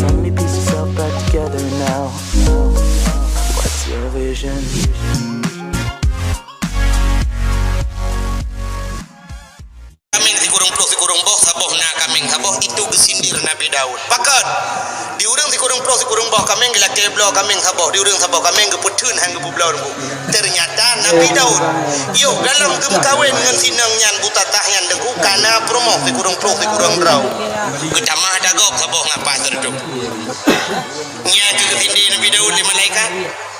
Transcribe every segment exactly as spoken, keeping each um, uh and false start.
Only pieces all back together now. What's your vision? Kaméng sikureueng ploh sikureueng boh, saboh na kaméng saboh, itu geusindir Nabi Daud. Pakon? Di ureuëng sikureueng ploh sikureueng boh kaméng geulakée bloe kaméng saboh, di ureuëng saboh kaméng geupeutheun han geupeubloe Teungku. Teunyata Nabi Daud, yoh, galom geumeukawen ngon si inong nyan buta tah nyan Teungku, ka na peurumoh sikureueng ploh sikureueng droe. Geutamah ata gob saboh ngon paih sireutoh. Nyan keuh geusindée Nabi Daud lé malaikat.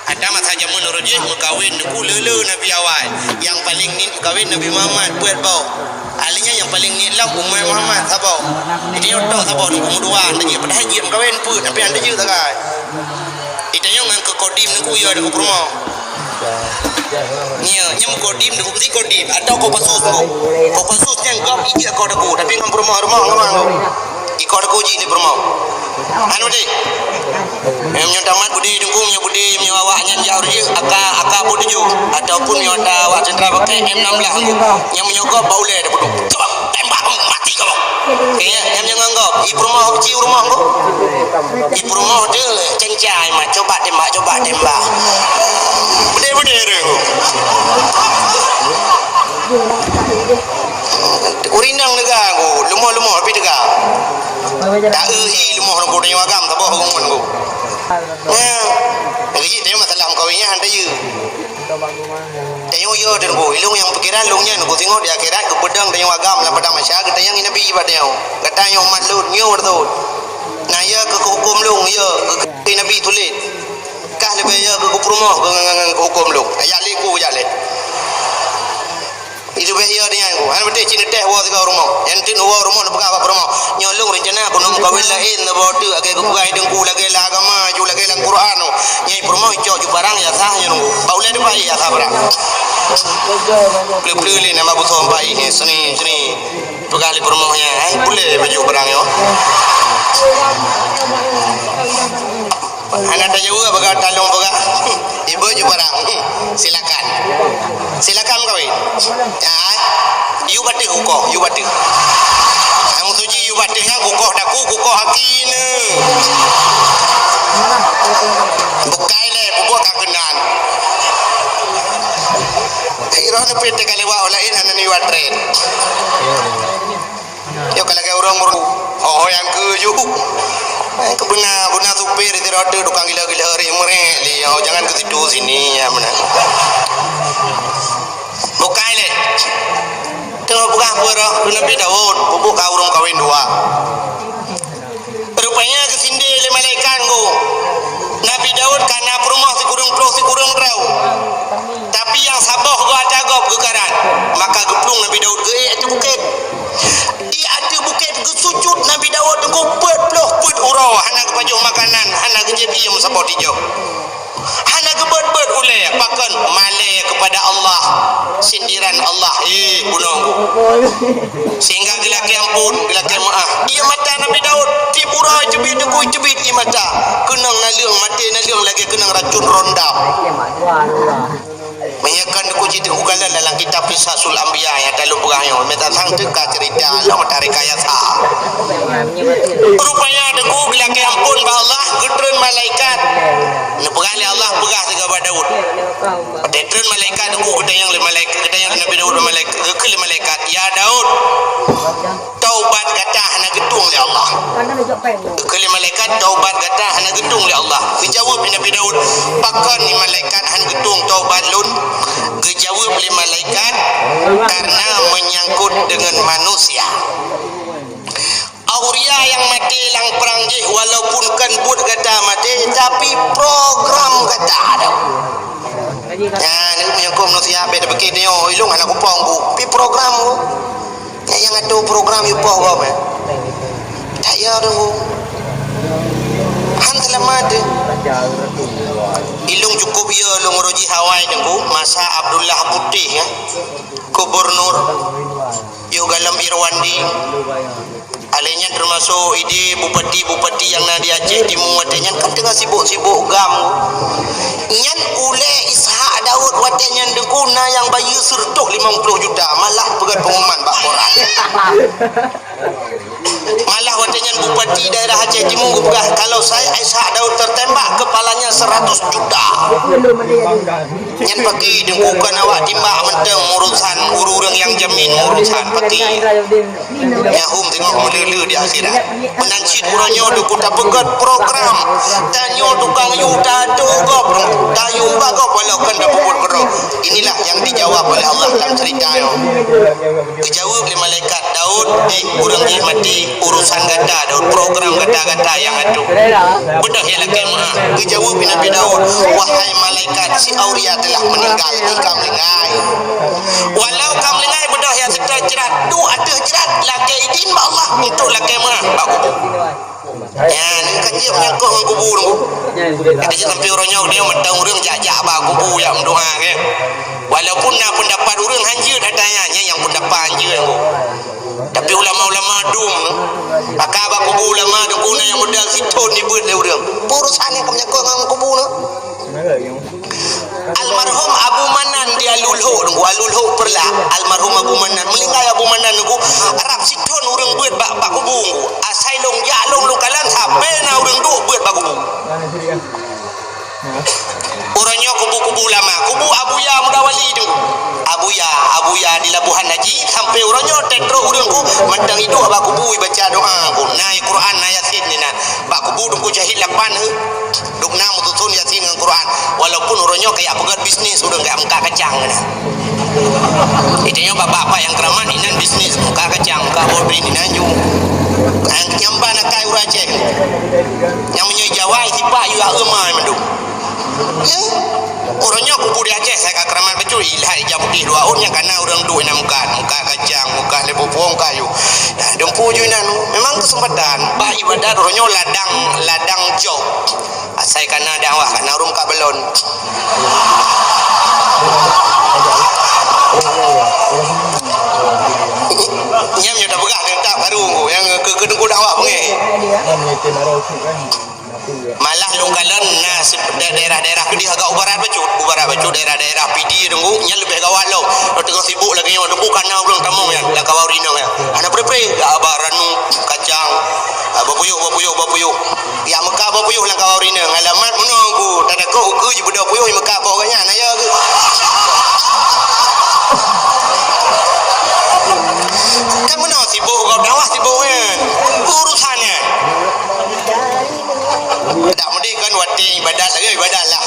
Ata masa jameun uroe jih meukawen Teungku le-le nabi awai. Nyang paleng niet meukawen Nabi Muhammad, peuet boh. Ahli nyan nyang paleng niet lom umat Muhammad saboh. Jadi, nyoe tok saboh Teungku meudua, hana jeuet, padahai jeuet meukawen peuet, tapi hana jeuet sagai. Itanyong ngon keu kodim Teungku, ya, Teungku peurumoh. Nyo, nyo meukodim Teungku, meusti kodim atau Kopassus Teungku. Kopassus nyan gob ijak keu Teungku, tapi ngon peurumoh-rumoh ngon mang Teungku. Ikot Teungku jih ni peurumoh. Anu deh. Meunyoe tamat budi Teungku, meunyoe budi, meunyoe awak nyan jauh jih, aka, aka pun tuju. Ataupun meunyoe ta awak sentra pakai M enam belas Teungku. Nyang meunyoe gob bak ulée dah peuduek. Coba tembak mati kau. Kayaknya nyang ngon gob. I peurumoh keuci peurumoh Teungku. Di peurumoh tu cencai mah, coba tembak, coba tembak. Beudeh-beudeh tu. Ureueng inong teuga ku, leumoh-leumoh tapi teuga. Tak euhi leumoh ku tanyoe agam saboh ureueng ku. Nah, lagi tanyoe masalah meukawen nyan hana ye. Tanyoe yo Teungku, ilong nyang pikiran long nyan ku singoh di akhirat geupeudong tanyoe agam lam padang mahsyar geutanyong Nabi bak tanyoe. Gata nyoe umat lôn, nyoe beutôi. Nah, ya keu huköm long, ya keu Nabi tuléh. Kah leubeh ya keu peurumoh keu ngan, ngan, ngan huköm long. Ayat lé ku ayat lé. Itu beh ya dengan ku. Hana beutôi cit neuteh woe sigoe rumoh. Nyang teun woe rumoh neupeugah bak peurumoh. Nyoe long rencana ku neuk meukawen laén saboh teuk lagée geupeugah Teungku lagée lam agama, ju lagée lam Quran. Nyai peurumoh icok ju parang ya sah nyoe nunggu. Bak ulée depan ya sah parang. Pleu-pleu lé nama busoe empat ini, seni, seni. Peugah lé peurumoh nyan, "Hai, boleh baju barang nyoe?" Hana tajaweueb, peugah talong peugah. Ibu ju barang. Silakan. Silakan kawin. Ya. Yu bateue kukoh, yu bateue. Hai, musuji yu bateue nyan kukoh daku, kukoh haki ne. Bukai lé, bubuet ka keunan. Iroh neupit teuka lewat laén hana niwat tren. Yo ka lagée ureuëng muru. Ho ho nyang keu ju. Eh, keu beuna, beuna supir di rot tukang gila-gila ri merek li. Oh, jangan ke situ sini ya beuna. Bukai lé. Tengok peugah peue roh Nabi Daud, pupuk ka ureuëng kawin dua. Rupanya geusindée lé malaikat ngô. Nabi Daud ka na peurumoh sikureueng ploh sikureueng droe. Tapi nyang saboh geuh ata gob geukarat. Maka geuplueng Nabi Daud geuék ateueh bukét. Di ateueh bukét geusujut Nabi Daud teungku peuet ploh peuet uroe, hana geupajoh makanan, hana geujieb ié meusaboh tijoh. Hana geubeuet-beuet ulée, pakon malée keupada Allah, sindiran Allah, eh, bunoe ku. Sehingga geulakée amphon, geulakée meuáh. Ié mata Nabi Daud, tiep uroe teubiet, teungku teubiet ié mata. Keunong naleueng, maté naleueng lagée keunong racun rondam. Meunyoe kon teungku jiteupeue kalon dalam kitab Qisasul Anbiya nyang ka lôn peugah nyoe, mita sang teuka ceurita lom mata rekayasa. Rupanya teungku geulakée amphon bak Allah, geutreun malaikat. Neupeugah lé Allah, peugah sigoe bak Daud. Watée treun malaikat teungku geutanyong lé malaikat, geutanyong lé Nabi Daud bak malaikat, geukheun lé malaikat, "Ya Daud, taubat gata hana geutueng lé Allah." Geukheun lé malaikat, "Taubat gata hana geutueng lé Allah." Geujaweueb lé Nabi Daud, "Pakon ni malaikat hana geutueng taubat lôn?" Geujaweueb lé malaikat, "Karena menyangkut dengan manusia." Auria nyang maté lam prang jih, walaupun kon buet gata maté, tapi program gata ada. Nah, ni menyangkut manusia, beda pikir dia, oh, ilung anak kupong ku, tapi program ku. Nyang atur program you poh gob, eh. Tak ya tu. Han selamat tu. Ilung cukup ya, ilung roji Hawaii tu, masa Abdullah Putih, ya. Gubernur. Yuk galom Irwandi. Alai nyan termasuk ide bupati-bupati nyang na di Aceh Timu watée nyan kan teungoh sibuk-sibuk gam. Nyan ulée Ishak Daud watée nyan teungku na nyang bayeue seureutôh limong ploh juta, malah peugét pengumuman bak koran. Malah watée nyan bu-, Bupati daerah Aceh Timu geupeugah, kalau Said Ishak Daud tertembak, kepalanya seratus juta. Nyan pagi deungoe kon awak timbak mantong urusan ureuëng nyang jamin urusan pagi. Nyahum tengok meuleuleue di akhirat. Meunan cit uroe nyoe deuh kuta peugét program. Tanyoe tukang yu tadu gob, tayu bak gob walau kon tapeubuet keudroe. Inilah yang dijawab oleh Allah dalam cerita nyoe. Geujaweueb lé malaikat, "Daud, eh, ureuëng jih maté, urusan gata, Daud, program gata-gata nyang atoe. Beudôh ya lakée meu'ah." Geujaweueb lé Nabi Daud, "Wahai malaikat, si Auria telah meninggal, ikam lingai. Walau kam lingai, beudôh ya seutôt jrat, duek ateueh jrat, lakée idin bak Allah untuk lakée meu'ah bak kubu." Ya, nyan ka jeuet meunyoe ngon kubu nunggu. Jadi sampai uroe nyoe dia mantong ureuëng jak-jak bak kubu jak meudoa kan. Walaupun na pendapat ureuëng hanjeuet ata nyan, nyan nyang pendapat hanjeuet nunggu. Tapi ulama-ulama dum, maka bak kubu ulama dukun nyang modal sithon dibeuet lé ureuëng. Urusan nyang ka menyangkut ngon kubu nyoe. Almarhum Abu Manan di Alulhok, nunggu Alulhok Peureulak. Almarhum Abu Manan, meuninggai Abu Manan nunggu, rab sithon ureuëng beuet bak, bak kubu nunggu. Asai lôn jak lôn lôn kalon sabe na ureuëng duek beuet bak kubu. Uroe nyoe kubu-kubu lama, kubu Abuya Muda Wali nunggu. Abuya, Abuya di Labuhan Haji, sampai uroe nyoe teutrok ureuëng ku mantong iduek bak kubu ibaca doa ku. Na Quran, na Yasin di na. Bak kubu nunggu syahid lapan, eh. Dum na meususun Yasin ngon Quran. Walaupun uroe nyoe kajak peugét bisnis, ureuëng kajak meukat kacang keunan. Itu nyoe bapak-bapak nyang keuramat inan bisnis, meukat kacang, meukat bodri inan ju. Nyang nyamban akai ureuëng Aceh. Nyang meunyoe Jawa, sipak yu aeu mai mandum. Ya. Uroe nyoe kubu di Aceh, asai ka keuramat bacut, ilhad ija putéh dua ôn nyang kana ureuëng duek inan meukat, meukat kacang, meukat lé pupueng kayu. Nah, dumpu ju inan, memang kesempatan. Bak ibadat uroe nyoe ladang, ladang jok. Asai kana dakwah, kana ureuëng ka balon. Nyam nyoe tapeugah teuntang baru nyang keu, keu teungku dakwah beungéh. Malah lôn kalon na se-, da-, daerah-daerah keudeh agak u barat bacut. U barat bacut daerah-daerah Pidie teungku, nyan leubeh gawat lom. Lôn teungoh sibuk lagée nyoe teungku kana ureuëng tamong nyan, lam kawan ureuëng inong nyan. Hana pre-pre, gak aba ranu, kacang, ah, bapuyuh, bapuyuh, bapuyuh. Ya meukat bapuyuh lam kawan ureuëng inong. Alamat meunoe ku, tadakot ukeue jibeudôh puyuh meukat boh gobnyan, ayo geuh. Kan meunoe sibuk gob dakwah sibuk nyan. Urusan nyan. Dak meudeh kan watée ibadat lagée ibadat lah.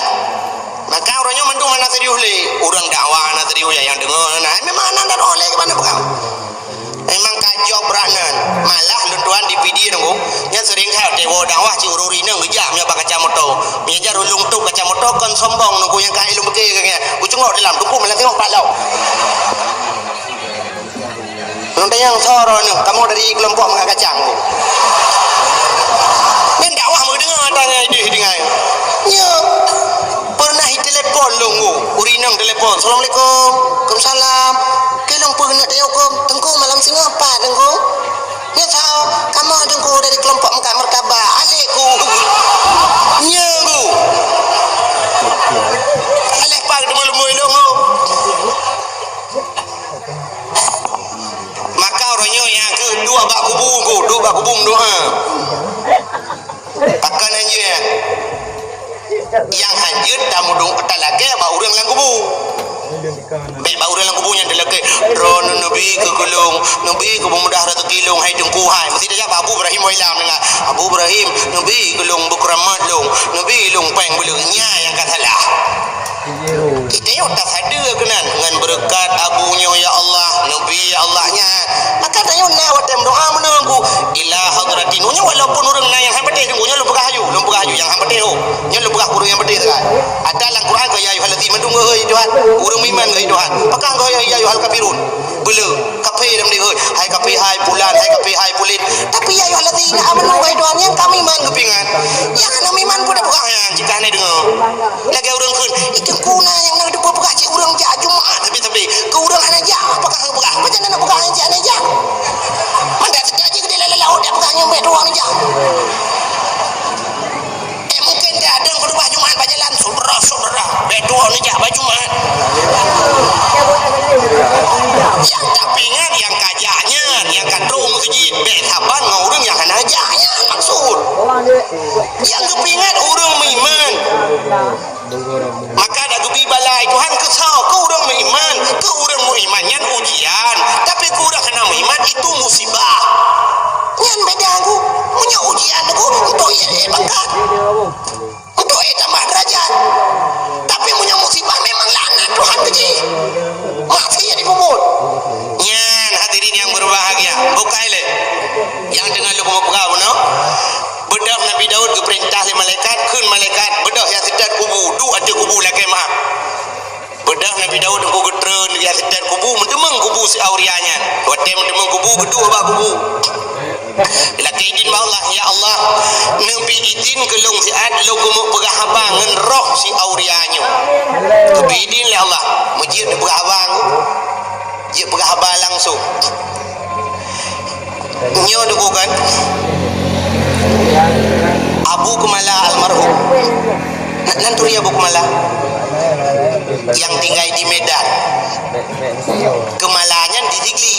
Maka uroe nyoe mandum hana serius lé. Ureuëng dakwah hana serius, ya nyang deungoe na. Memang hana dakwah lé keubanna peugah. Memang ka jok brat nan. Malah lôn tuan di Pidie nunggu, nyan sering that tewo dakwah cit ureuëng inong geujak meunyoe bak kaca moto. Meunyoe jar ulôn tup kaca moto kon sombong nunggu nyang ka ilôn beuke keu nyan. Kucungok dalam tuku malah tengok pat lom. Nang tanyong soro nyoe, kamoe dari kelompok meukat kacang. Nyan dakwah meudeungoe tanya ideh dengai. Nyo. Pernah itelepon lôn ngu, ureuëng inong telepon. Assalamualaikum. Waalaikumsalam. Keu lôn peue keuneuk tanyong huköm? Teungku malam singoh pat, Teungku. Nyo sao, kamoe Teungku dari kelompok meukat martabak. Alek ku. Nyo ku. Alek pat teuma lôn ngu. Maka uroe nyoe nyang keu duek bak kubu, duek bak kubu meudoa. Pakon hanjeuet? Nyang hanjeuet tamudong talakée bak ureuëng lam kubu. Bék bak ureuëng lam kubu nyang talakée, "Droeneuh neubi keu keu lôn, neubi keu peumudah raseuki lôn, hai Teungku hai." Meusti tajak bak Abu Ibrahim Wailam deungon, "Abu Ibrahim, neubi keu lôn beukeuramat lôn, neubi lôn péng beuleuen." Nyan nyang ka salah. Kita yuk tasadeue keunan ngon beureukat Abu nyoe, ya Allah, neubi, ya Allah, nyan. Maka tanyoe na watée meudoa meunoe ku, ila hadratin. Nyoe walaupun ureuëng na nyang han patéh, nyoe lôn peugah aju, lôn peugah aju nyang han patéh, oh. Nyoe lôn peugah ureuëng nyang patéh sagai. Ada lam Quran keu ya ayyuhallazina, mandum geuhôi Tuhan. Ureuëng meuiman geuhôi Tuhan. Pakon geuhôi ya ayyuhal kafirun? Beuleue, kafé lam dihôi. Hai kafé, hai pulan, hai kafé, hai pulit. Tapi ya ayyuhallazina amanu geuhôi Tuhan nyang ka meuiman geupingan. Nyang hana meuiman pun tapeugah nyan, jika hana deungoe. Lagée ureuëng kheun, "Ih, Teungku na nyang na teupeue peugah cit ureuëng jak Jumat sabe-sabe. Keu ureuëng hana jak, apakah hana peugah? Pajan na peugah hana jak, hana jak?" Mandak teuka jih keudeh lalai laôt jak peugah nyoe bék dua hana jak. Eh, mungkin dak dong khutubah Jumat bak jalan, "Syedara, syedara, bék dua hana jak bak Jumat." Nyang tapi ingat, nyang ka jak nyan, nyang ka trok meuseujid, bék saban ngon ureuëng nyang hana jak nyan. Nyang geupeuingat ureuëng meuiman. Maka dak geubi balai Tuhan keu soe? Keu ureuëng meuiman. Keu ureuëng meuiman nyan ujian. Tapi keu ureuëng hana meuiman itu musibah. Nyan beda ku. Meunyoe ujian ku untuk ie pangkat. Untuk ie tamah derajat. Tapi meunyoe musibah memang laknat Tuhan keu jih. Maksiat dipeubuet. Nyan hadirin yang berbahagia. Bukai lé. Nyang teungoh lôn peugah bunoe. Beudôh Nabi Daud geupeurintah lé malaikat, kheun malaikat, beudôh jak seutôt kubu, duek ateueh kubu lakée meu'ah. Beudôh Nabi Daud teungku geutreun jak seutôt kubu, meuteumeung kubu si Auria nyan. Watée meuteumeung kubu, geuduek bak kubu. Lakée idin bak Allah, "Ya Allah, neubri idin keu lôn siat lôn keumeung peugah haba ngon roh si Auria nyoe." Geubri idin lé Allah, meujeuet neupeugah haba ngon Jeuet peugah haba langsung. Nyoe duku kan? Abu Keumala almarhum. Nan turi Abu Keumala? Nyang tinggai di Medan. Keumala nyan di Sigli.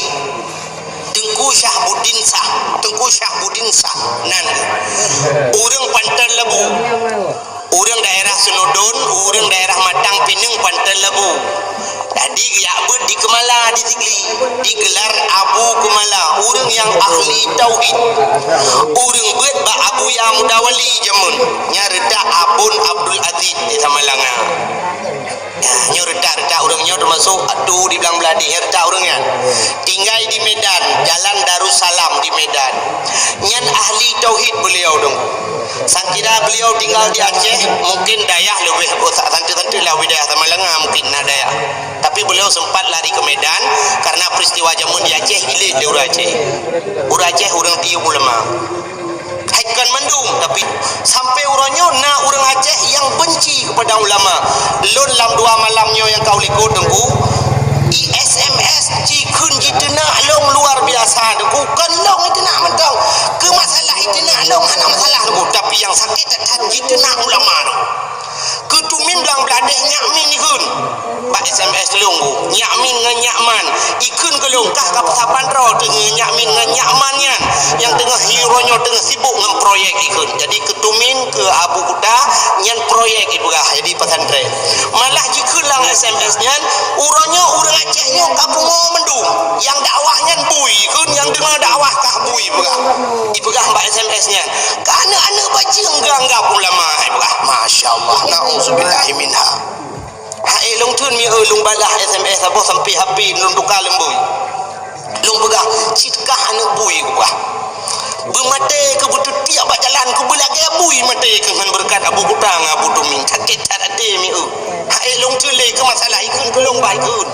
Teungku Syahbuddin Sah. Teungku Syahbuddin Sah. Nan. Ureuëng Panton Lebu. Ureuëng daerah Seunudon, ureuëng daerah Matang Pineung, Panton Lebu. Jadi geujak beuet di Keumala di Sigli, digelar Abu Keumala, ureuëng nyang ahli tauhid. Ureuëng beuet bak Abuya Mudawali jameun, nyang reutak Abon Abdul Aziz di Samalanga. Nyoe reutak-reutak ureuëng nyoe teumasok atu di Blang Bladeh, nyoe reutak ureuëng nyan. Tinggai di Medan, Jalan Darussalam di Medan. Nyan ahli tauhid beliau dong. Sangkira beliau tinggal di Aceh, mungkin dayah leubeh, oh, sa-, santeue-santeue lah wilayah Samalanga mungkin na dayah. Tapi beliau sempat lari ke Medan karena peristiwa jameun di Aceh, ilée lé ureuëng Aceh. Ureuëng Aceh ureuëng tiep ulama. Hai kon mandum, tapi sampai uroe nyoe na ureuëng Aceh nyang benci kepada ulama. Lôn lam dua malam nyoe nyang ka u likot teungku, i S M S jikheun jiteunak lôn luar biasa teungku. Kon lôn iteunak mantong. Keu masalah iteunak lôn hana masalah teungku, tapi nyang sakét that-that jiteunak ulama teungku. Keu tumin Blang Bladeh nyak min ikheun. Bak S M S lôn ku, nyak min ngon nyak man. Ikheun keu lôn kah ka peusaban droe teungoh nyak min ngon nyak man nyan nyang teungoh hi uroe nyoe teungoh sibuk ngon proyek ikheun. Jadi keu tumin keu Abu Kuta nyan proyek ipeugah jadi pesantren. Malah jikheun lam S M S nyan, uroe nyoe ureuëng Aceh nyoe ka pungo mandum. Nyang dakwah nyan bui, kheun nyang deungoe dakwah kah bui peugah. Ipeugah bak S M S nyan. Ka aneuëk-aneuëk bajeung geuanggab ulama, hai peugah. Masya Allah, na'udzubillahi minha. Hai lôn theun mi eu lôn balah S M S saboh sampai H P lôn tuka leumbui. Lôn peugah, cit kah aneuëk bui kupeugah. Beumaté keu beututiek bak jalan keu beulagée bui maté keu ngon beureukat Abu Kuta ngon Abu Tumin. Sakét that até mi eu. Hai lôn theun lé keu masalah ikheun keu lôn bah ikheun.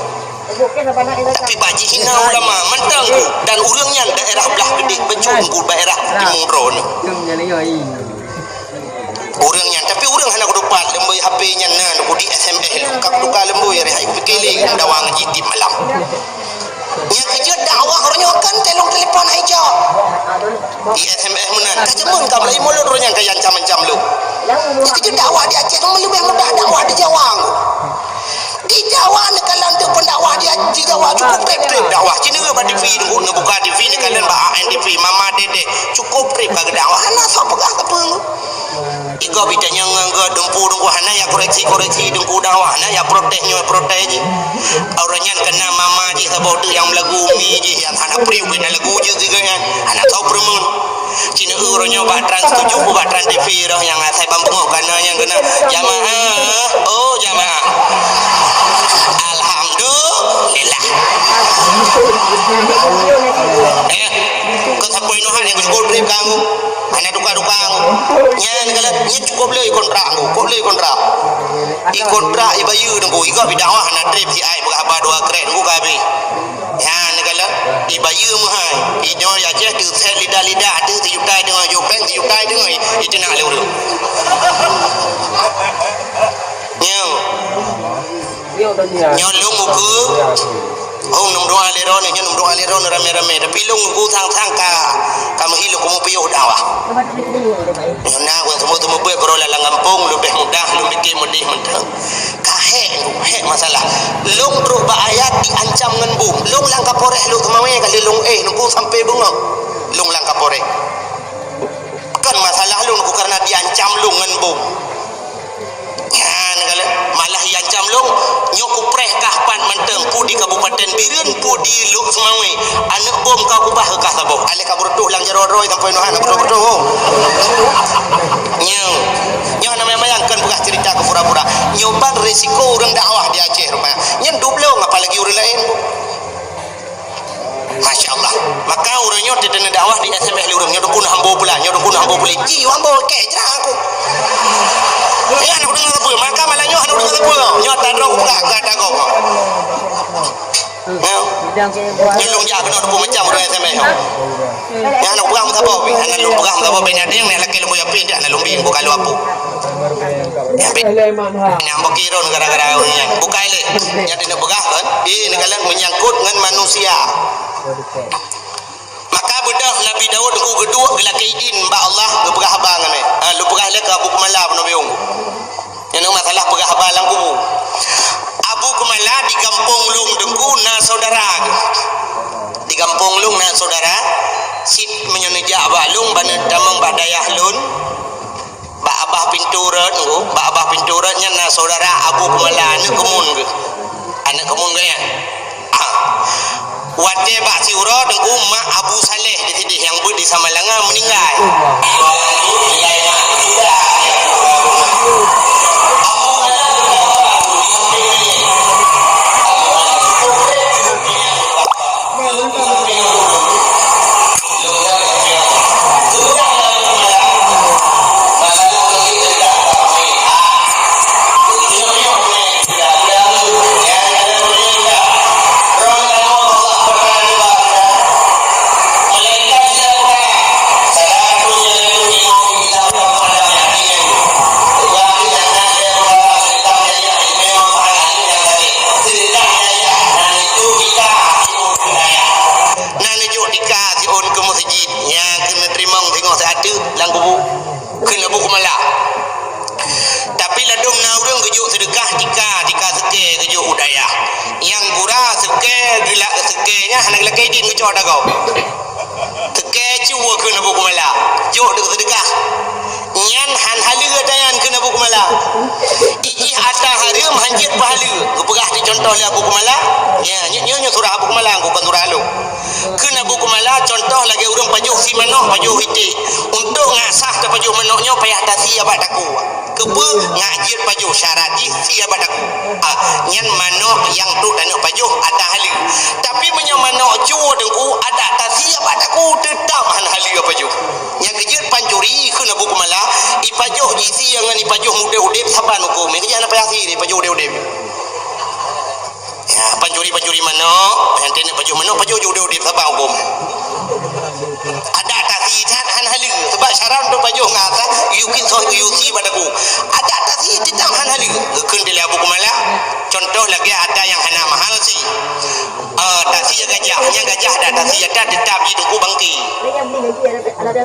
Tapi bak jihina ulama mantong ku dan ureuëng nyan daerah blah keudeh beujeuet ku daerah timu droeneuh. Ureuëng nyan tapi ureuëng hana kutupat leumbui H P nyan na ku di S M S lôn ka kutuka leumbui hari hai kupike lé dawa ngaji tiep malam. Nyang keujeuet dakwah uroe nyoe kan telong telepon hai jawab. Di S M S meunan ka jameun ka mulai mulod uroe nyan ka ancam-ancam lôn. Nyang keujeuet dakwah di Aceh tu leubeh mudah dakwah di Jawa. Di Jawa neukalon teuk pendakwah di, di Jawa cukup treb-treb dakwah. Cina bak T V dulu, neubuka T V neukalon bak A N T V, Mama Dede, cukup treb bak dakwah. Hana soe peugah sapeue. Igob itanyong ngon geuh dumpu dungku hana ya koreksi-koreksi dungku dakwah, hana ya protes nyoe protes jih. Orang nyan kena mama jih saboh tu yang belagu umi jih yang hana priu kena lagu je tiga nyan. Hana tahu perumun. Cina uroe nyoe bak Trans tujuh, bak Trans T V roh nyang asai bang bengok kana nyang kena jamaah. Oh, jamaah. Alhamdulillah. Eh, kau sapoi nuhan yang cukup trip kamu. Hana tukar-tukar. Nyan kalau nyan cukup le kontrak aku, kok le kontrak. Di kontrak ibayu dengku, iga bidakwah hana trip si ai beuhaba dua krek dengku ka habis. Nyan kalau ibayu meuhai. Inyo ya ceh tu set lidah-lidah tu sejuta tengah jopeng, sejuta tengah itu nak le urut. Nyo. Nyo lung uku. Oh, nung doa le ron, nyo nung doa le ron ramai-ramai. Tapi lung uku sang-sang ka, ka meuhi lung kumu piuh dakwah. Nyo na wan semua-semua buat berolah lam kampung, lebih mudah, lebih ke medih mentang. Ka hek, hek masalah. Lung trok ba ayat diancam ngan bom. Lung lang kaporeh lung semamai kali lung eh, nungku sampai bengok. Lung lang kaporeh. Kan masalah lung ku karena iancam lôn ngon bom. Nyan ka lheueh, malah iancam lôn, nyoe kupreh kah pat mantong, peue di Kabupaten Bireuen, peue di Lhokseumawe, aneuk bom ka kubah keu kah saboh. Alah ka beureutoh lam jaroe droe sampoe nyoe hana beureutoh-beureutoh. Nyoe, nyoe hana bayang-bayang, kon peugah ceurita keu pura-pura. Nyoe ban risiko ureuëng dakwah di Aceh rupa. Nyan dub lôn, apalagi ureuëng laén. Masya Allah. Maka ureuëng nyoe teuteuna dakwah di S M S lé ureuëng, nyoe dukun hambo pula, nyoe dukun hambo pula. Ji hambo kek jerang aku. Ya, hana deungoe sapeue. Maka malam nyoe hana deungoe sapeue. Nyoe tadrong buka, buka tagong. Ya. Nyoe lôn jak keunoe dukun macam ureuëng S M S nyoe. Ya, hana peugah meusaboh, hana lôn peugah meusaboh, ben ada nyang lakée lôn boya pih, hana lôn bi, bukan lôn apu. Nyang beukiron gara-gara ureuëng nyan. Bukai lé. Nyang dineuk peugah kan? Ih, neukalon menyangkut ngon manusia. Maka beudôh Nabi Daud ku geuduek geulakée idin bak Allah geupeugah haba ngon eh. Ha, lu peugah lé keu Abu Kumala peunoh biung. Nyang masalah peugah haba lam kubu. Abu Kumala di gampông lôn Teungku na saudara geuh. Di gampông lôn na saudara, sit meunyoe neujak bak lôn, ban tamong bak dayah lôn. Bak abah pintoe rot nyoe, bak abah pintoe rot nyan na saudara Abu Kumala, aneuk keumun geuh. Aneuk keumun geuh nyan. Ah. Watée bak siuroe Teungku mak Abu Saleh di sideh nyang beuet di Samalanga meuninggai. Na neujok tika siôn keu meuseujid, nyang keuneuk teurimong singoh siateueh lam kubu, kheun Abu Kumala. Tapi ladôm na ureuëng geujok seudeukah tika, tika seukée geujok u dayah. Nyang gura seukée geulak seukée nyan hana geulakée idin geucok dagoe. Seukée cue kheun Abu Kumala, jok deuk seudeukah. Nyan han haleue ata nyan kheun Abu Kumala. Ijih ata hareuem han jeuet peuhaleue. Geupeugah di contoh lé Abu Kumala. Ya, nyoe, nyoe, nyoe surah Abu Kumala, bukan surah lôn. Kheun Abu Kumala, contoh lagée ureuëng pajoh sie manok, pajoh iték. Untuk ngasah tapajoh manok nyoe payah tasie bak takue. Keupeue? Ngat jeuet pajoh, syarat jih sie bak takue. Ah, nyan manok nyang trok taneuk pajoh ata haleue. Tapi meunyoe manok cue Teungku, adak tasie bak takue teutab han haleue pajoh. Nyang keujeuet pancuri kheun Abu Kumala, ipajoh jisie ngon ipajoh udeb-udeb saban huköm. Nyang keujeuet hana payah sie ipajoh udeb-udeb. Ya, pancuri-pancuri manok, nyang teuneuk pajoh manok, pajoh jeuet udeb-udeb saban huköm. Adak tasie that han haleue, sebab syarat untuk pajoh ngasah, yukin soh yusi bak takue. Adak tasie teutab han haleue. Geukheun dilée Abu Kumala, contoh lagée ata nyang hana mahal sie. Ah, tasie gajah, nyang gajah adak tasie that teutab jih Teungku bangke.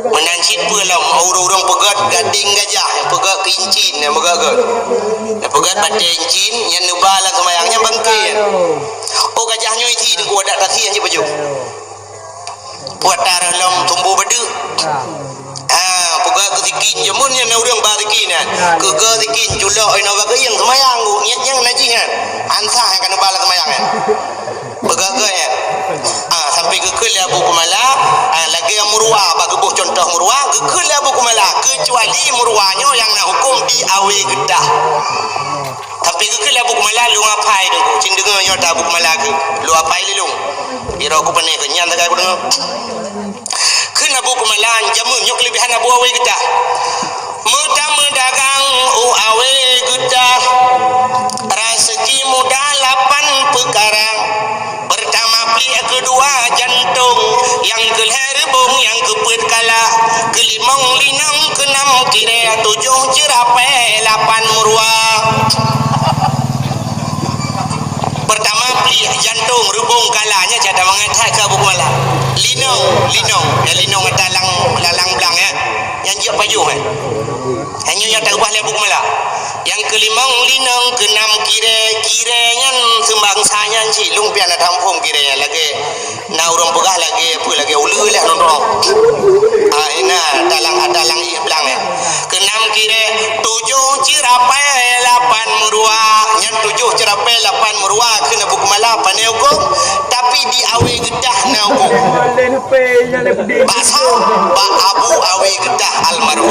Meunan cit peue lom, ureuëng-ureuëng peugét gadeng gajah, nyang peugét keu incin, nyang peugét-gét. Nyang peugét batée incin, nyang neuba lam seumayang, nyang bangke nyan. Oh, gajah nyoe isi Teungku, adak tasie nyan pajoh. Puata reuh lom tumbu badeuk. Ha, peugét keu sikin, jameun nyan na ureuëng ba sikin nyan. Keu geu sikin, culok inoe bak geuieng seumayang, nyan nyang najih nyan. Ansah nyang ka neuba lam seumayang nyan. Peugah-gah nyan. Ah, sampai geukheun lé Abu Kumala, ah, lagée meuruwa, bak geuboh contoh meuruwa, geukheun lé Abu Kumala, keucuali meuruwa nyoe nyang na huköm di awe geutah. Sampai geukheun lé Abu Kumala, lôn apai Teungku. Cit deungoe nyoe ata Abu Kumala keu, lôn apai lé lôn. Biro ku pane keu nyan sagai ku deungoe. Kheun Abu Kumala, jameun nyoe keulebihan Abu Awe geutah. Meutameudagang u awe geutah, raseuki mudah lapan peukara. Peurtama pliek, keudua jantong, nyang keulhée reubong, nyang keupeuet kala, keulimong linong, keunam tirée, tujoh ceurapée, lapan meuruwa. Peurtama pliek, jantong, reubong, kala, nyan cit mangat that keu Abu Kumala. Linong, linong, ya linong ata lang, lalang blang ya. Nyang jeuet pajoh eh. Hanya nyang taubah lé Abu Kumala. Nyang keulimong linong, keunam kirée. Kirée nyan seubangsa nyan cit, lôn pian na tampông kirée nyan lagée na ureuëng peugah lagée peue, lagée uleue leh nonton. Ah, ina dalang, dalang ié blang, eh. Keunam kirée, tujoh ceurapée, lapan meuruwa. Nyan tujoh ceurapée, lapan meuruwa kheun Abu Keumala, pane hukôm, tapi di Awe Geutah na hukôm. Bak soe? Bak Abu Awe Geutah almarhum.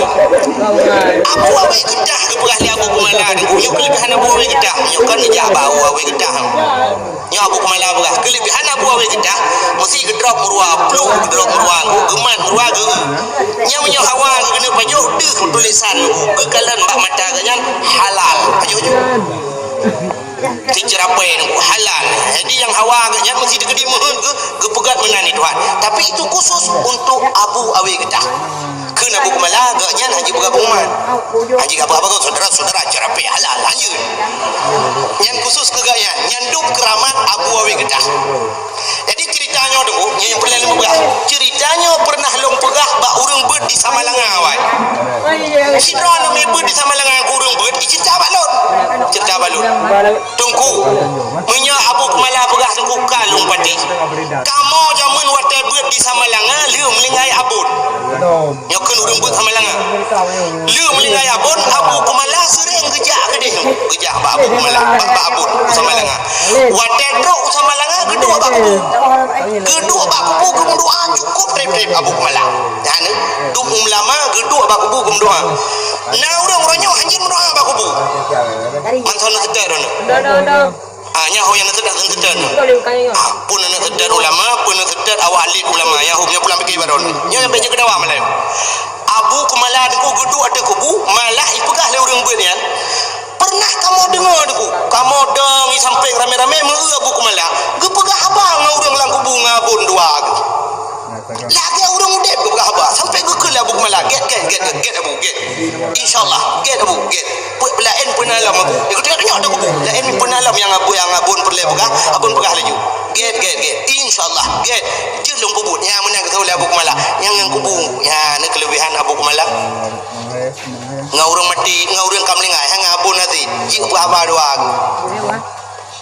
Abu Awe Geutah geupeugah lé Abu Keumala, nyoe keuleubehan Abu Awe Geutah. Nyoe kan neujak bak Abu Awe Geutah. Nyoe Abu Keumala peugah, keuleubehan Abu Awe Geutah, meusi geudrop meuruwa, pluek geudrop meuruwa, geumat meuruwa geu. Nyan meunyoe hawa geukeuneuk pajoh, deuh tulésan geukalon bak mata geuh nyan halal. Pajoh-joh. Siceurapée nyoe halal. Jadi nyang hawa geuh nyan meusi teukeudi meuheuet geu, geupeugét meunan di Tuhan. Tapi itu khusus untuk Abu Awe Geutah. Kheun Abu Keumala, geuh nyan hana jipeugah pengumuman. Hana jipeugah apa-apa, saudara-saudara, ceurapée halal, lanjut. Nyan khusus keu geuh nyan, nyan dum keuramat Abu Awe Geutah. Jadi ceurita nyoe teungku, nyoe nyang peureulée lôn peugah. Ceurita nyoe peureunah lôn peugah bak ureuëng beuet di Samalanga, wai. Sidroe aneuk miet beuet di Samalanga keu ureuëng beuet, iceurita bak lôn. Ceurita bak lôn. Teungku, meunyoe Abu Keumala peugah teungku ka lôn patéh. Kamoe jameun watée beuet di Samalanga, lheueh meulinggai abon. Nyoe kheun ureuëng beuet Samalanga. Lheueh meulinggai abon, Abu Keumala seuréng geujak keudeh nyoe. Geujak bak Abu Keumala, bak, bak abon, u Samalanga. Watée trok u Samalanga, geuduek bak kubu. Geuduek bak kubu, geumeudoá cukôp treb-treb Abu Keumala. Nyan, dum ulama geuduek bak kubu geumeudoá. Na ureuëng uroe nyoe hana meudoá bak kubu. Mantong na seutôt droeneuh. Ah, nyan ho nyang na seutôt, na seutôt. Ah, peue na seutôt ulama, peue na seutôt awak lét ulama. Nyan ho nyang pulang pike baron. Nyan nyang bèk jeuet keu dawa malam. Abu Keumala teungku geuduek ateueh kubu, malah ipeugah lé ureuëng beuet nyan, "Peureunah kamoe deungoe teungku, kamoe dong i sampéng ramé-ramé meu-eu Abu Keumala geupeugah haba ngon ureuëng lam kubu ngon abon dua geuh." Lagée ureuëng udeb geupeugah haba, sampai geukheun lé Abu Keumala, "Gét, gét, gét, gét, gét, Abu, gét. Insya Allah, gét, Abu, gét. Peue, laén peue na lom, Abu." Geutanyoe, "Gét, Abu." Laén peue na lom nyang Abu, nyang abon peureulée peugah, abon peugah laju. "Gét, gét, gét. Insya Allah, gét. Jeuet lôn peubuet." Nyan meunan geukheun lé Abu Keumala. Nyan ngon kubu, nyan na keuleubehan Abu Keumala. Ngon ureuëng maté, ngon ureuëng ka meuninggai, hana abon até. Jeuet peugah haba dua.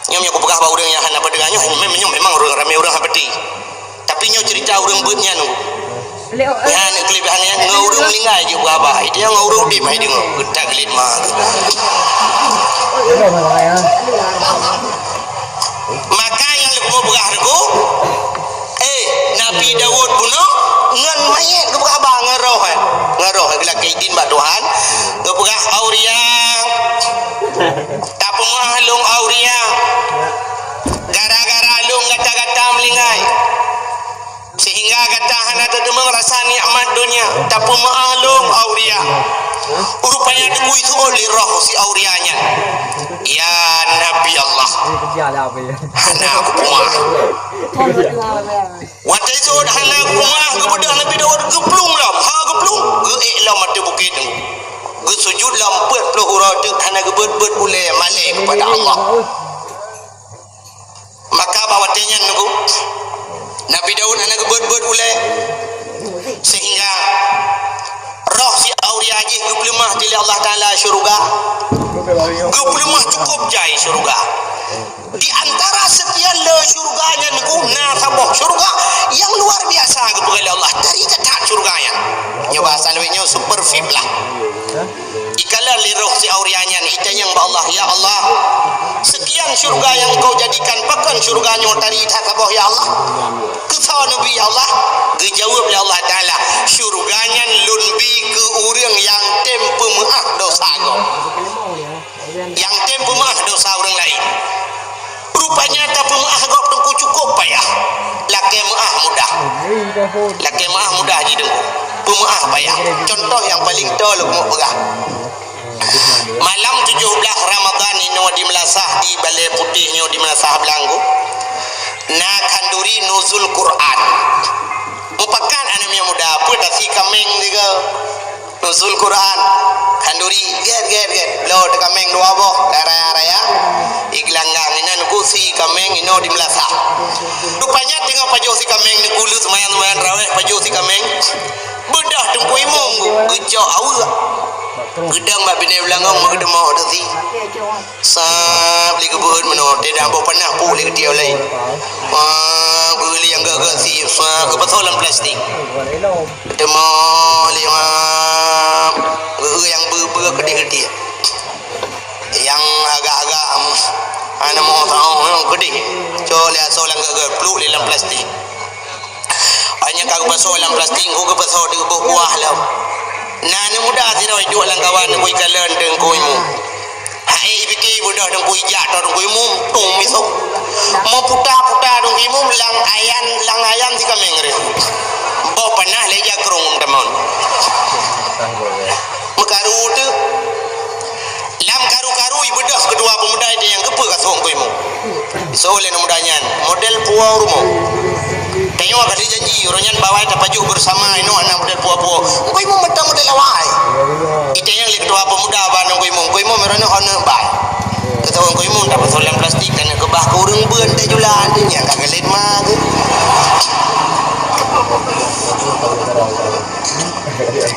Nyoe meunyoe kupeugah bak ureuëng nyang hana peudeungoe, nyoe mem-, nyoe memang ureuëng ramé ureuëng hana peuti. Tapi nyoe ceurita ureuëng beuet nyan. Nyan keuleubehan nyan ngon ureuëng meuninggai jeuet peugah haba. Itu nyang ngon ureuëng udeb hai deungoe. Geutak geulit ma. Maka nyang leumoh peugah teungku, eh, Nabi Daud bunoe ngon manyét geupeugah haba ngon roh, eh. Ngon roh, eh, geulakée idin bak Tuhan. Geupeugah, "Auria, tapeumeu'ah lôn, Auria. Gara-gara lôn gata-gata meuninggai. Sehingga gata hana tateumeung rasa nikmat donya. Tapeumeu'ah lôn, Auria." Rupanya teungku itu lé roh si Auria nyan. Ya Nabi Allah. Hana kupeumeu'ah. Watée itu hana kupeumeu'ah, geubeudôh Nabi Daud geuplueng lom. Ha geuplueng, geuék lom ateueh bukét teungku. Geusujut lom peuet ploh uroe teuk hana geubeuet-beuet ulée malée kepada Allah. Maka bak watée nyan teungku, Nabi Daud hana geubeuet-beuet ulée, sehingga roh si Auria jih geupeuleumah lé Allah Taala syeuruga. Geupeuleumah cukôp jai syeuruga. Di antara seukian le syeuruga nyan teungku, na saboh syeuruga nyang luar biasa geupeugah lé Allah. Tari that syeuruga nyan. Nyoe bahasa lawét nyoe super V I P lah. Ikalon lé roh si Auria nyan, itanyong bak Allah, "Ya Allah, seukian syeuruga nyang Engkau jadikan, pakon syeuruga nyoe tari that saboh, ya Allah?" Keu soe neubi, ya Allah? Geujaweueb lé Allah Taala, "Syeuruga nyan Lôn bi keu ureuëng nyang tem peumeu'ah dosa gob." Nyang tem peumeu'ah dosa ureuëng laén. Rupanya tapeumeu'ah gob teungku cukôp payah. Lakée meu'ah mudah. Lakée meu'ah mudah jih teungku. Peumeu'ah payah. Contoh nyang paleng toe lôn peugah. Malam tujoh blaih Ramadhan inoe di Meulasah, di Balée Putéh nyoe di Meulasah Blang, na khanduri nuzul Quran. Mupakat aneuk miet muda, peue tasi kaméng sigoe. Nuzul Quran, khanduri, gét, gét, gét. Bloe teukaméng dua boh, raya-raya. Igelanggang inan ku Si kaméng inoe di meulasah. Rupanya teungoh pajoh si kaméng, Teungku lheueh seumayang-seumayang tarawih, pajoh si kaméng. Beudôh Teungku Imum geucok aweuek. Geudong bak binéh beulangong meugeudeumoh teuh si. Sab lé geubeuet meunoe, teudah boh panah puk lé geutiek laén. Wah, geuliyang geuh-geuh si, sab geupasoe lam plastik. Teumoh lé, wah, geuh-geuh nyang beu-beu keudeh-keudeh. Nyang agak-agak, em, hana moh tahu, nyang keudeh. Cok lé asoe lam geuh-geuh, pluek lé lam plastik. Hanya ka geupasoe lam plastik, ku geupasoe di boh kuah lom. Na aneuk muda sidroe duek lam kawan, ku ikalon Teungku Imum. Hai pike beudôh Teungku, ijak tôh Teungku Imum, tung misok. Meuputa-puta Teungku Imum lam ayan, lam ayan si kaméng reh. Boh panah lé jakrong tamon. Meukaru teuh. Lam karu-karu ibeudôh keudua peumuda itu nyang keupeue ka sôk Teungku Imum. Isôk lé aneuk muda nyan, model puwoe rumoh. Tanyoe ka jijanji, uroe nyan bawai tapajoh beusama inoe hana model puwoe-puwoe. Teungku Imum mantong model awai. Itanyong lé keudua peumuda bak Teungku Imum. Teungku Imum, uroe nyoe hana bai. Kata Teungku Imum, tapasoe lam plastik, taneuk keubah keu ureueng beuen tajula, nyan ka geulet ma geuh.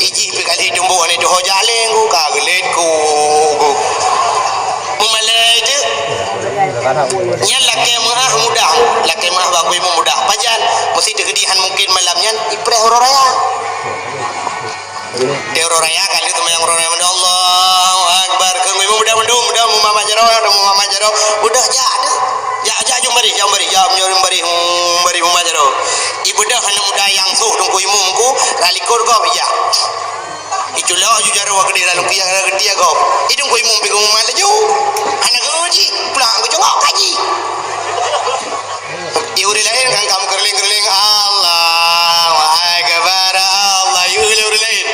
Ijih pih kali tumbok aneuk tuho jaleng ku, ka geulet ku, ku. Meumalée teuh. Nyan lakée meu'ah mudah, lakée meu'ah bak Teungku Imum mudah. Pajan, meusti teukeudi han mungken malam nyan, ipreh uroe raya. Di uroe raya, kali seumayang uroe raya, Allahu Akbar. Keu Teungku Imum mudah mandum, mudah meumamat jaroe, mudah meumamat jaroe. Mudah jak teuh. Jak, jak, jom baréh, jak baréh, jak, jom baréh, hmm, baréh meumamat jaroe. Ibeudôh aneuk muda nyang sôk Teungku Imum ku, rot likot gob ijak. Iculok ju jaroe keudeh lam lukiah, geutiek gob. Teungku Imum pih geumumat laju. Hana geuuji, pulang geucungok kaji. Di ureueng laén kan ka meukeureuléng-keureuléng, Allahu Akbar, Allah, yue lé ureueng laén.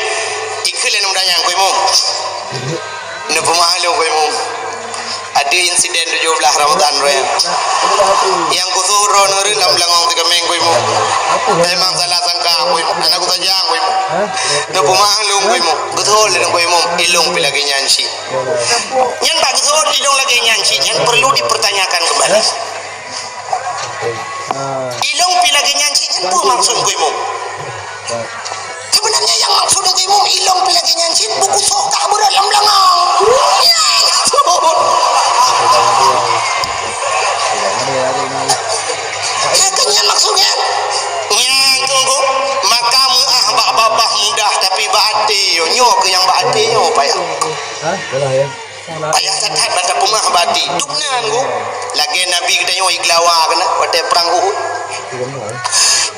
Ikheun lé aneuk muda nyan, Teungku Imum. Neupeumeu'ah lôn, Teungku Imum. Ada insiden tujoh belas Ramadan roh nyan. Nyang khusus droeneuh lam beulangong si kaméng, Teungku Imum. Memang salah sangka, Teungku Imum. Hana kusajang, Teungku Imum. Neupeumeu'ah lôn, Teungku Imum. Geuseuôt lé Teungku Imum, ilôn pih lagée nyan cit. Nyan bak geuseuôt ilôn lagée nyan cit, nyan perlu dipertanyakan kembali. Ilôn pih lagée nyan cit, nyan peue maksud Teungku Imum? Sebenarnya nyang maksud Teungku Imum, ilôn pih lagée nyan cit, buku sokah beurot lam beulangong. Nyan maksud. Nyan kan nyan maksud nyan. Nyan Teungku, maka meu'ah bak babah mudah, tapi bak até nyoe, nyoe keuh nyang bak até nyoe payah. Payah that-that bak tapeumeu'ah bak até. Dubna Teungku. Lagée Nabi geutanyoe igeulawa keunan watée prang Uhud.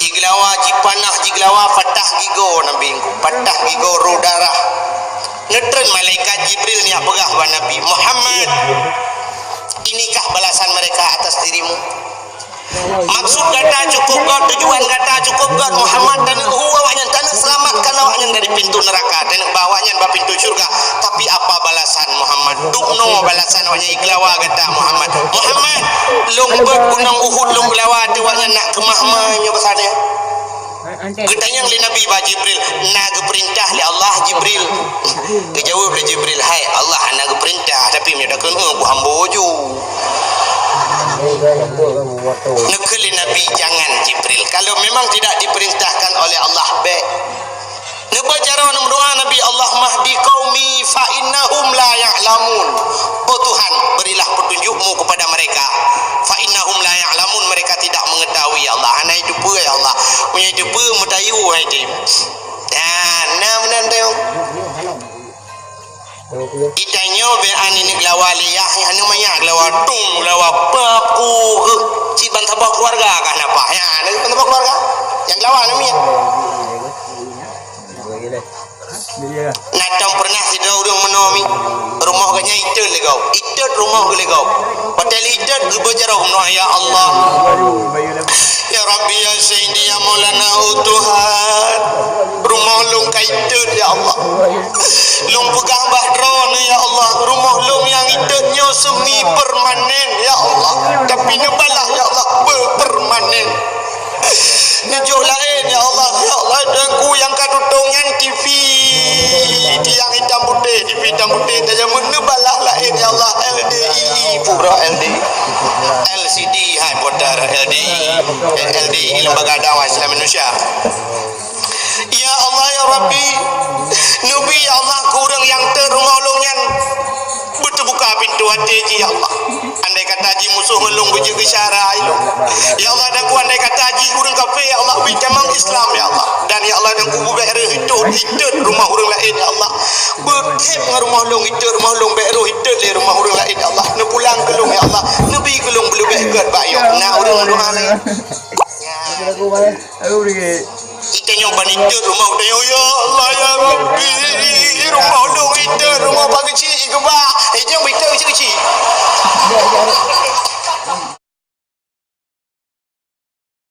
Igeulawa, jipanah, jigeulawa, patah gigoe Nabi Teungku. Patah gigoe, rôh darah. Neutreun malaikat Jibril neujak peugah bak Nabi, "Muhammad, inikah balasan mereka atas dirimu?" Maksud gata cukup gét, tujuan gata cukup gét, Muhammad, taneuk hu awaknyan, taneuk seulamatkan awaknyan dari pintu neuraka, taneuk ba awaknyan bak pintu syurga. Tapi apa balasan Muhammad? Dubnoe balasan awaknyan igeulawa gata, Muhammad. Muhammad, lôn beuet gunong Uhud lôn geulawa ateueh awaknyan nak keumah ma nyoe beusadan. Geutanyong lé Nabi bak Jibril, "Na geupeurintah lé Allah, Jibril?" Geujaweueb lé Jibril, "Hai, Allah hana geupeurintah, tapi meunyoe takheun, eh, buhambo ju." Neukheun lé Nabi, "Jangan, Jibril. Kalau memang tidak diperintahkan oleh Allah, bék." Neubaca roh neumeudoá Nabi, "Allahumma hdi qaumi fa innahum la ya'lamun." Oh Tuhan, berilah petunjuk-Mu kepada mereka. "Fa innahum la ya'lamun," mereka tidak mengetahui, ya Allah. Hana jiteupeue, ya Allah. Meunyo jiteupeue, meutayu hai jih. Nah, na meunan teuh. Itanyoe bèk aneuk geulawa lé yah, aneuk manyak geulawa, tung geulawa, paku geuh. Cit ban saboh keuluwarga kah na paih. Ya, aneuk ban saboh keuluwarga. Nyang geulawa aneuk miet. Na tom peureunah sidroe ureueng meunoe mi, rumoh geuh nyan itot lé gob. Itot rumoh geuh lé gob. Watèe lé itot geubeujaroe meunoe, "Ya Allah. Ya Rabbi, ya Sayyidi, ya Maulana, oh Tuhan. Rumoh lôn ka itot, ya Allah. Lôn peugah bak Droeneuh, ya Allah. Rumoh lôn nyang itot nyoe semi permanen, ya Allah. Tapi neubalah, ya Allah, beupermanen." Neujok laén, ya Allah, ya Allah, Teungku nyang ka tutong nyan T V, tiang itam putéh, T V itam putéh, tajameun neubalah laén, ya Allah, L D I I, pura L D I. L C D hai putar, L D I, L D I, Lembaga Dakwah Islam Indonesia. Ya Allah, ya Rabbi, neubi ya Allah keu ureuëng nyang teuk rumoh lôn nyan beuteubuka pintoe até jih ya Allah. Andai kata jih musoh ngon lôn beujeuet keu syara ilôn, ya Allah, dan ku andai kata jih ureuëng kafé ya Allah bri tamong Islam ya Allah, dan ya Allah, dan ku beubék reuh hitot, hitot rumoh ureuëng laén ya Allah. Beukhép ngon rumoh lôn hitot, rumoh lôn bék rôh hitot lé rumoh ureuëng laén ya Allah. Neupulang keu lôn ya Allah, neubi keu lôn beuleubeh gét bak yoh na ureuëng doa lé. Geutanyoe ban hitot rumoh geutanyoe, ya Allah, ya Rabbi, rumoh lôn hitot, rumoh pageucik keubah. Eh, nyang